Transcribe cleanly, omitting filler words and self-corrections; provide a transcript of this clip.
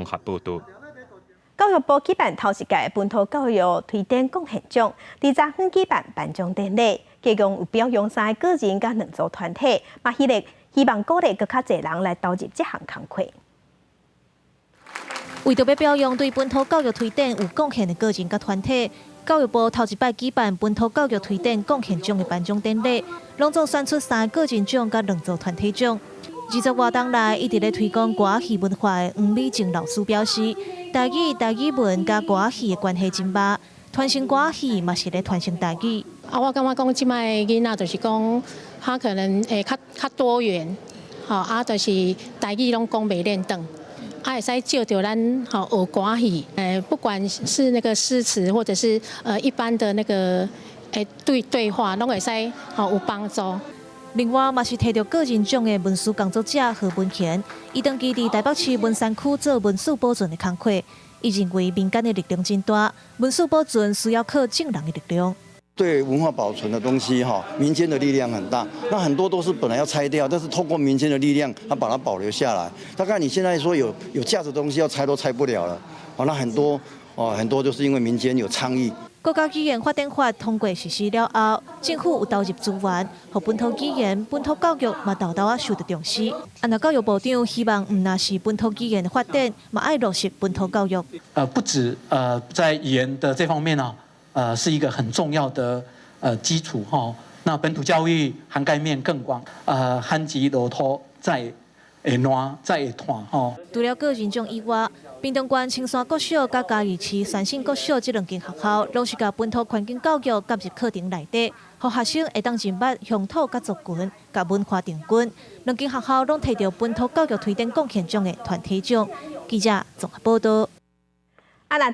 合報導。教育部舉辦頭一屆本土教育推展貢獻獎，佇昨昏舉辦頒獎典禮，共有表揚三个個人佮兩組團體，嘛希望鼓勵閣較濟人來投入這項工課。為著欲表揚對本土教育推展有貢獻的個人佮團體，教育部頭一擺舉辦本土教育推展貢獻獎的頒獎典禮，攏總選出三個個人獎佮兩組團體獎。20外冬來一直咧推廣歌仔戲文化的黃美靜老師表示，台語、台語文佮歌仔戲的關係真密，傳承歌仔戲嘛是咧傳承台語。啊，我感覺講這擺囡仔就是講，他可能會較較多元，吼啊，就是台語攏講袂輪轉，啊，會使藉著咱吼學歌仔戲，不管是那個詩詞或者是一般的那個對對話，攏會使吼有幫助。另外，嘛是提著個人獎的文史工作者何文賢，伊長期佇台北市文山區做文史保存的工課。伊認為民間的力量真大，文史保存需要靠眾人的力量。對文化保存的東西，哈，民間的力量很大。那很多都是本來要拆掉，但是透過民間的力量，他把它保留下來。大概你現在說有價值的東西要拆都拆不了了。哦，那很多哦，很多就是因為民間有倡議。國家語言發展法通過實施了後，政府有投入資源，予本土語言、本土教育嘛沓沓仔受到重視。啊，若教育部長希望，毋但是本土語言的發展，嘛愛落實本土教育。不止在語言的這方面呢，是一個很重要的基礎哈。那本土教育涵蓋面更廣，旱季落土才會爛，才會斷吼。除了個人獎以外，屏東縣青山國小佮嘉義市三省國小這兩間學校，攏是共本土環境教育納入課程內底，予學生會當認捌鄉土佮族群、佮文化定根。兩間學校攏提著本土教育推展貢獻獎的團體獎。記者綜合報導。